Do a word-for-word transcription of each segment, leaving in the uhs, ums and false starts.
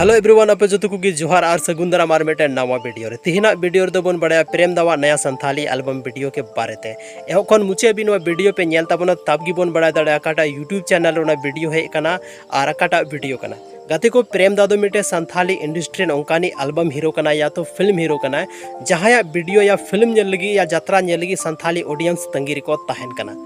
Hello everyone, ᱟᱯᱮ ᱡᱚᱛᱚ ᱠᱚᱜᱮ ᱡᱚᱦᱟᱨ ᱟᱨ ᱥᱟᱹᱜᱩᱱ ᱫᱟᱨᱟᱢ ᱟᱨ ᱢᱤᱫᱴᱮᱱ ᱱᱟᱣᱟ ᱵᱷᱤᱰᱤᱭᱳ ᱨᱮ᱾ ᱛᱤᱦᱤᱧᱟᱜ ᱵᱷᱤᱰᱤᱭᱳ ᱨᱮᱫᱚ ᱵᱚᱱ ᱵᱟᱲᱟᱭᱟ ᱯᱨᱮᱢ ᱫᱟᱣᱟᱜ ᱱᱟᱭᱟ ᱥᱟᱱᱛᱷᱟᱞᱤ ᱟᱞᱵᱟᱢ ᱵᱷᱤᱰᱤᱭᱳ ᱠᱮ ᱵᱟᱨᱮ ᱛᱮ᱾ ᱮᱦᱚᱵ ᱠᱷᱚᱱ ᱢᱩᱪᱟᱹᱫ ᱦᱟᱹᱵᱤᱡ ᱱᱚᱣᱟ ᱵᱷᱤᱰᱤᱭᱳ ᱯᱮ ᱧᱮᱞ ᱛᱟᱵᱚᱱᱟ, ᱛᱟᱵ ᱜᱮᱵᱚᱱ ᱵᱟᱲᱟᱭ ᱫᱟᱲᱮᱭᱟᱜᱼᱟ ᱚᱠᱟᱴᱟᱜ YouTube ᱪᱮᱱᱮᱞ ᱨᱮ ᱚᱱᱟ ᱵᱷᱤᱰᱤᱭᱳ ᱦᱮᱡ ᱟᱠᱟᱱᱟ ᱟᱨ ᱚᱠᱟᱴᱟᱜ ᱵᱷᱤᱰᱤᱭᱳ ᱠᱟᱱᱟ᱾ ᱜᱟᱛᱮ ᱠᱚ, ᱯᱨᱮᱢ ᱫᱟ ᱫᱚ ᱢᱤᱫᱴᱮᱱ ᱥᱟᱱᱛᱷᱟᱞᱤ ᱤᱱᱰᱟᱥᱴᱨᱤ ᱨᱮᱱ ᱚᱱᱠᱟᱱᱤᱡ ᱟᱞᱵᱟᱢ ᱦᱤᱨᱳ ᱠᱟᱱᱟᱭ ᱭᱟ ᱛᱚ ᱯᱷᱤᱞᱢ ᱦᱤᱨᱳ ᱠᱟᱱᱟᱭ, ᱡᱟᱦᱟᱸᱭᱟᱜ ᱵᱷᱤᱰᱤᱭᱳ ᱭᱟ ᱯᱷᱤᱞᱢ ᱧᱮᱞ ᱞᱟᱹᱜᱤᱫ ᱭᱟ ᱡᱟᱛᱨᱟ ᱧᱮᱞ ᱞᱟᱹᱜᱤᱫ ᱥᱟᱱᱛᱷᱟᱞᱤ ᱚᱰᱤᱭᱮᱱᱥ ᱛᱟᱺᱜᱤ ᱨᱮᱠᱚ ᱛᱟᱦᱮᱱ ᱠᱟᱱᱟ᱾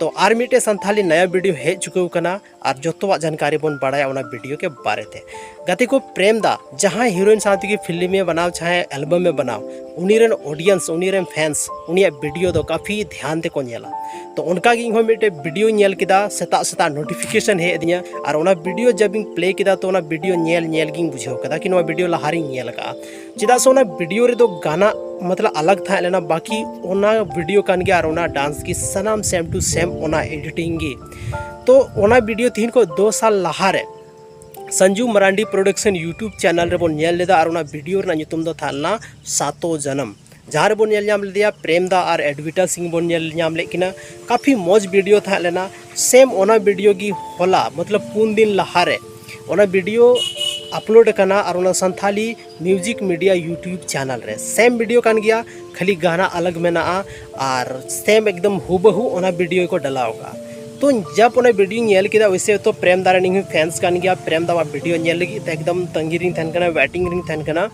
ᱛᱚ ᱟᱨ ᱢᱤᱫᱴᱮᱱ ᱥᱟᱱᱛᱷᱟᱞᱤ ᱱᱟᱭᱟ ᱵᱷᱤᱰᱤᱭᱳ ᱦᱮᱡ ᱪᱩᱠᱟᱹᱣ ᱠᱟᱱᱟ ᱟᱨ ᱡᱚᱛᱚᱣᱟᱜ ᱡᱟᱱᱠᱟᱨᱤ ᱵᱚᱱ ᱵᱟᱲᱟᱭᱟ ᱚᱱᱟ ᱵᱷᱤᱰᱤᱭᱳ ᱠᱮ ᱵᱟᱨᱮ ᱛᱮ᱾ ᱜᱟᱛᱮ ᱠᱚ, ᱯᱨᱮᱢ ᱫᱟ ᱡᱟᱦᱟᱸᱭ ᱦᱤᱨᱳᱭᱤᱱ ᱥᱟᱶ ᱛᱮᱜᱮ ᱯᱷᱤᱞᱢ ᱮ ᱵᱮᱱᱟᱣ, ᱡᱟᱦᱟᱸᱭ ᱟᱞᱵᱟᱢ ᱮ ᱵᱮᱱᱟᱣ, ᱩᱱᱤ ᱨᱮᱱ ᱚᱰᱤᱭᱮᱱᱥ, ᱩᱱᱤ ᱨᱮᱱ ᱯᱷᱮᱱᱥ ᱩᱱᱤᱭᱟᱜ ᱵᱷᱤᱰᱤᱭᱳ ᱫᱚ ᱠᱟᱯᱷᱤ ᱫᱷᱮᱭᱟᱱ ᱛᱮᱠᱚ ᱧᱮᱞᱟ᱾ ᱛᱚ ᱚᱱᱠᱟ ᱜᱮ ᱤᱧ ᱦᱚᱸ ᱢᱤᱫᱴᱮᱡ ᱵᱷᱤᱰᱤᱭᱳᱧ ᱧᱮᱞ ᱠᱮᱫᱟ, ᱥᱮᱛᱟᱜ ᱥᱮᱛᱟᱜ ᱱᱳᱴᱤᱯᱷᱤᱠᱮᱥᱚᱱ ᱦᱮᱡ ᱟᱹᱫᱤᱧᱟ ᱟᱨ ᱚᱱᱟ ᱵᱷᱤᱰᱤᱭᱳ ᱡᱟᱵ ᱤᱧ ᱯᱞᱮ ᱠᱮᱫᱟ ᱛᱚ ᱚᱱᱟ ᱵᱷᱤᱰᱤᱭᱳ ᱧᱮᱞ ᱧᱮᱞ ᱜᱤᱧ ᱵᱩᱡᱷᱟᱹᱣ ᱠᱮᱫᱟ ᱠᱤ ᱱᱚᱣᱟ ᱵᱷᱤᱰᱤᱭᱳ ᱞᱟᱦᱟ ᱨᱤᱧ ᱧᱮᱞ ᱟᱠᱟᱫᱼᱟ᱾ ᱪᱮᱫᱟᱜ ᱥᱮ ᱚᱱᱟ ᱵᱷᱤᱰᱤᱭᱳ ᱨᱮᱫᱚ ᱜᱟᱱᱟ ᱢᱚᱛᱞᱚᱵ ᱟᱞᱟᱜᱽ ᱛᱟᱦᱮᱸ ᱞᱮᱱᱟ, ᱵᱟᱹᱠᱤ ᱚᱱᱟ ᱵᱷᱤᱰᱤᱭᱳ ᱠᱟᱱ ᱜᱮᱭᱟ ᱟᱨ ᱚᱱᱟ ᱰᱟᱱᱥ ᱜᱮ ᱥᱟᱱᱟᱢ ᱥᱮᱢ ᱴᱩ ᱥᱮᱢ ᱚᱱᱟ ᱮᱰᱤᱴᱤᱝ ᱜᱮ᱾ ᱛᱚ ᱚᱱᱟ ᱵᱷᱤᱰᱤᱭᱳ ᱛᱤᱦᱤᱧ ᱠᱷᱚᱱ ᱫᱩ ᱥᱟᱞ ᱞᱟᱦᱟ ᱨᱮ ᱥᱟᱱᱡᱩ ᱢᱟᱨᱟᱱᱰᱤ ᱯᱨᱚᱰᱟᱠᱥᱚᱱ YouTube ᱪᱮᱱᱮᱞ ᱨᱮᱵᱚᱱ ᱧᱮᱞ ᱞᱮᱫᱟ ᱟᱨ ᱚᱱᱟ ᱵᱷᱤᱰᱤᱭᱳ ᱨᱮᱱᱟᱜ ᱧᱩᱛᱩᱢ ᱫᱚ ᱛᱟᱦᱮᱸ ᱞᱮᱱᱟ ᱥᱟᱛᱳ ᱡᱟᱱᱟᱢ, ᱡᱟᱦᱟᱸ ᱨᱮᱵᱚᱱ ᱧᱮᱞ ᱧᱟᱢ ᱞᱮᱫᱮᱭᱟ ᱯᱨᱮᱢ ᱫᱟ ᱟᱨ ᱮᱰᱵᱤᱴᱟ ᱥᱤᱝ ᱵᱚᱱ ᱧᱮᱞ ᱧᱟᱢ ᱞᱮᱫ ᱠᱤᱱᱟ᱾ ᱠᱟᱯᱷᱤ ᱢᱚᱡᱽ ᱵᱷᱤᱰᱤᱭᱳ ᱛᱟᱦᱮᱸ ᱞᱮᱱᱟ᱾ ᱥᱮᱢ ᱚᱱᱟ ᱵᱷᱤᱰᱤᱭᱳ ᱜᱮ ᱦᱚᱞᱟ ᱢᱚᱛᱞᱚᱵ ᱯᱩᱱ ᱫᱤᱱ ᱞᱟᱦᱟ ᱨᱮ ᱚᱱᱟ ᱵᱷᱤᱰᱤᱭᱳ ᱟᱯᱞᱳᱰ ᱟᱠᱟᱱᱟ ᱟᱨ ᱚᱱᱟ Santali music media YouTube channel ᱨᱮ ᱥᱮᱢ ᱵᱷᱤᱰᱤᱭᱳ ᱠᱟᱱ ᱜᱮᱭᱟ, ᱠᱷᱟᱹᱞᱤ ᱜᱟᱱᱟ ᱟᱞᱟᱜᱽ ᱢᱮᱱᱟᱜᱼᱟ ᱟᱨ ᱥᱮᱢ ᱮᱠᱫᱚᱢ ᱦᱩᱵᱟᱦᱩ ᱚᱱᱟ ᱵᱷᱤᱰᱤᱭᱳ ᱜᱮᱠᱚ ᱰᱟᱞᱟᱣ ᱟᱠᱟᱫᱼᱟ᱾ ᱛᱚ ᱡᱟᱵ ᱚᱱᱟ ᱵᱷᱤᱰᱤᱭᱳᱧ ᱧᱮᱞ ᱠᱮᱫᱟ, ᱚᱵᱚᱥᱥᱳᱭ ᱛᱚ ᱯᱨᱮᱢ ᱫᱟ ᱨᱮᱱ ᱤᱧ ᱦᱚᱸ ᱯᱷᱮᱱᱥ ᱠᱟᱱ ᱜᱮᱭᱟ, ᱯᱨᱮᱢ ᱫᱟᱣᱟᱜ ᱵᱷᱤᱰᱤᱭᱳ ᱧᱮᱞ ᱞᱟᱹᱜᱤᱫ ᱛᱮ ᱮᱠᱫᱚᱢ ᱛᱟᱺᱜᱤ ᱨᱤᱧ ᱛᱟᱦᱮᱱ ᱠᱟᱱᱟ, ᱣᱮᱴᱤᱝ ᱨᱤᱧ ᱛᱟᱦᱮᱱ ᱠᱟᱱᱟ᱾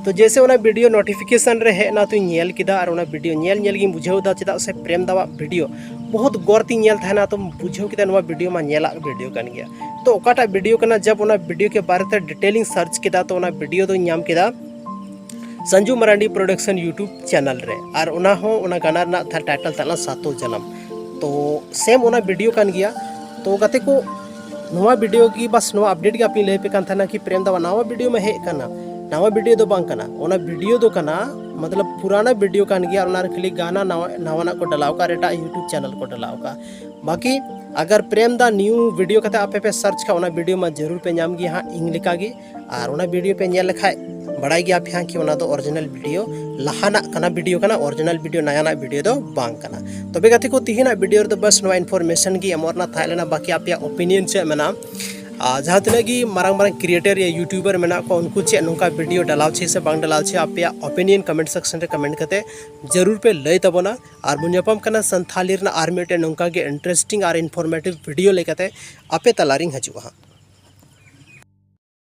ᱛᱚ ᱡᱮᱭᱥᱮ ᱚᱱᱟ ᱵᱷᱤᱰᱤᱭᱳ ᱱᱳᱴᱤᱯᱷᱤᱠᱮᱥᱚᱱ ᱨᱮ ᱦᱮᱡ ᱮᱱᱟ ᱛᱚᱧ ᱧᱮᱞ ᱠᱮᱫᱟ ᱟᱨ ᱚᱱᱟ ᱵᱷᱤᱰᱤᱭᱳ ᱧᱮᱞ ᱧᱮᱞ ᱜᱤᱧ ᱵᱩᱡᱷᱟᱹᱣ ᱮᱫᱟ, ᱪᱮᱫᱟᱜ ᱥᱮ ᱯᱨᱮᱢ ᱫᱟᱣᱟᱜ ᱵᱷᱤᱰᱤᱭᱳ ᱵᱚᱦᱩᱛ ᱜᱚᱨ ᱛᱤᱧ ᱧᱮᱞ ᱛᱟᱦᱮᱱᱟ, ᱛᱚ ᱵᱩᱡᱷᱟᱹᱣ ᱠᱮᱫᱟ ᱱᱚᱣᱟ ᱵᱷᱤᱰᱤᱭᱳ ᱢᱟ ᱧᱮᱞᱟᱜ ᱵᱷᱤᱰᱤᱭᱳ ᱠᱟᱱ ᱜᱮᱭᱟ᱾ ᱛᱚ ᱚᱠᱟᱴᱟᱜ ᱵᱷᱤᱰᱤᱭᱳ ᱠᱟᱱᱟ, ᱡᱟᱵ ᱚᱱᱟ ᱵᱷᱤᱰᱤᱭᱳ ᱠᱮ ᱵᱟᱨᱮ ᱛᱮ ᱰᱤᱴᱮᱞ ᱤᱧ ᱥᱟᱨᱪ ᱠᱮᱫᱟ ᱛᱚ ᱚᱱᱟ ᱵᱷᱤᱰᱤᱭᱳ ᱫᱚᱧ ᱧᱟᱢ ᱠᱮᱫᱟ ᱥᱟᱱᱡᱩ ᱢᱟᱨᱟᱱᱰᱤ ᱯᱨᱚᱰᱟᱠᱥᱚᱱ YouTube ᱪᱮᱱᱮᱞ ᱨᱮ, ᱟᱨ ᱚᱱᱟ ᱦᱚᱸ ᱚᱱᱟ ᱜᱟᱱᱟ ᱨᱮᱱᱟᱜ ᱴᱟᱭᱴᱮᱞ ᱛᱟᱦᱮᱸ ᱞᱮᱱᱟ ᱥᱟᱛᱳ ᱡᱟᱱᱟᱢ᱾ ᱛᱚ ᱥᱮᱢ ᱚᱱᱟ ᱵᱷᱤᱰᱤᱭᱳ ᱠᱟᱱ ᱜᱮᱭᱟ᱾ ᱛᱚ ᱜᱟᱛᱮ ᱠᱚ, ᱱᱚᱣᱟ ᱵᱷᱤᱰᱤᱭᱳ ᱜᱮ ᱵᱟᱥ ᱱᱚᱣᱟ ᱟᱯᱰᱮᱴ ᱜᱮ ᱟᱯᱮᱧ ᱞᱟᱹᱭ ᱟᱯᱮ ᱠᱟᱱ ᱛᱟᱦᱮᱱᱟ ᱠᱤ ᱯᱨᱮᱢ ᱫᱟᱣᱟᱜ ᱱᱟᱣᱟ ᱵᱷᱤᱰᱤᱭᱳ ᱢᱟ ᱦᱮᱡ ᱠᱟᱱᱟ, ᱱᱟᱣᱟ ᱵᱷᱤᱰᱤᱭᱳ ᱫᱚ ᱵᱟᱝ ᱠᱟᱱᱟ, ᱚᱱᱟ ᱵᱷᱤᱰᱤᱭᱳ ᱫᱚ ᱠᱟᱱᱟ ᱢᱚᱛᱞᱚᱵ ᱯᱩᱨᱟᱱᱟ ᱵᱷᱤᱰᱤᱭᱳ ᱠᱟᱱ ᱜᱮᱭᱟ, ᱚᱱᱟ ᱨᱮ ᱠᱷᱟᱹᱞᱤ ᱜᱟᱱᱟ ᱱᱟᱣᱟ ᱱᱟᱣᱟᱱᱟᱜ ᱠᱚ ᱰᱟᱞᱟᱣ ᱠᱟᱜᱼᱟ ᱟᱨ ᱮᱴᱟᱜ YouTube ᱪᱮᱱᱮᱞ ᱠᱚ ᱰᱟᱞᱟᱣ ᱠᱟᱜᱼᱟ᱾ ᱵᱟᱠᱤ ᱟᱜᱟᱨ ᱯᱨᱮᱢ ᱫᱟ ᱱᱤᱭᱩ ᱵᱷᱤᱰᱤᱭᱳ ᱠᱟᱛᱮ ᱟᱯᱮ ᱯᱮ ᱥᱟᱨᱪ ᱠᱷᱟᱡ ᱚᱱᱟ ᱵᱷᱤᱰᱤᱭᱳ ᱢᱟ ᱡᱟᱹᱨᱩᱲ ᱯᱮ ᱧᱟᱢ ᱜᱮᱭᱟ ᱦᱟᱸᱜ ᱤᱧ ᱞᱮᱠᱟ ᱜᱮ᱾ ᱟᱨ ᱚᱱᱟ ᱵᱷᱤᱰᱤᱭᱳ ᱯᱮ ᱧᱮᱞ ᱞᱮᱠᱷᱟᱡ ᱵᱟᱲᱟᱭ ᱜᱮᱭᱟ ᱯᱮ ᱦᱟᱸᱜ ᱠᱤ ᱚᱱᱟ ᱫᱚ ᱚᱨᱤᱡᱤᱱᱟᱞ ᱵᱷᱤᱰᱤᱭᱳ ᱞᱟᱦᱟᱱᱟᱜ ᱠᱟᱱᱟ, ᱵᱷᱤᱰᱤᱭᱳ ᱠᱟᱱᱟ, ᱚᱨᱤᱡᱤᱱᱟᱞ ᱵᱷᱤᱰᱤᱭᱳ ᱱᱟᱭᱟᱱᱟᱜ ᱵᱷᱤᱰᱤᱭᱳ ᱫᱚ ᱵᱟᱝ ᱠᱟᱱᱟ᱾ ᱛᱚᱵᱮ ᱜᱟᱛᱮ ᱠᱚ, ᱛᱤᱦᱤᱧᱟᱜ ᱵᱷᱤᱰᱤᱭᱳ ᱨᱮᱫᱚ ᱵᱟᱥ ᱱᱚᱣᱟ ᱤᱱᱯᱷᱚᱨᱢᱮᱥᱚᱱ ᱜᱮ ᱮᱢᱚᱜ ᱨᱮᱱᱟᱜ ᱛᱟᱦᱮᱸ ᱞᱮᱱᱟ᱾ ᱵᱟᱠᱤ ᱟᱯᱮᱭᱟᱜ ᱚᱯᱤᱱᱤᱭᱚᱱ ᱪᱮᱫ ᱢᱮᱱᱟᱜᱼᱟ ᱟᱨ ᱡᱟᱦᱟᱸ ᱛᱤᱱᱟᱹᱜ ᱜᱮ ᱢᱟᱨᱟᱝ ᱢᱟᱨᱟᱝ creator ᱭᱟ YouTuber ᱢᱮᱱᱟᱜ ᱠᱚᱣᱟ, ᱩᱱᱠᱩ ᱪᱮᱫ ᱱᱚᱝᱠᱟ video ᱰᱟᱞᱟᱣ ᱪᱮ ᱥᱮ ᱵᱟᱝ ᱰᱟᱞᱟᱣ ᱪᱮ, ᱟᱯᱮᱭᱟᱜ opinion comment section ᱨᱮ comment ᱠᱟᱛᱮ ᱡᱟᱹᱨᱩᱲ ᱯᱮ ᱞᱟᱹᱭ ᱛᱟᱵᱚᱱᱟ᱾ ᱟᱨ ᱵᱚᱱ ᱧᱟᱯᱟᱢ ᱠᱟᱱᱟ ᱥᱟᱱᱛᱷᱟᱞᱤ ᱨᱮᱱᱟᱜ ᱟᱨ ᱢᱤᱫᱴᱮᱱ ᱱᱚᱝᱠᱟ ᱜᱮ interesting ᱟᱨ informative video ᱞᱮᱠᱟᱛᱮ ᱟᱯᱮ ᱛᱟᱞᱟᱨᱤᱧ ᱦᱤᱡᱩᱜᱼᱟ ᱦᱟᱸᱜ᱾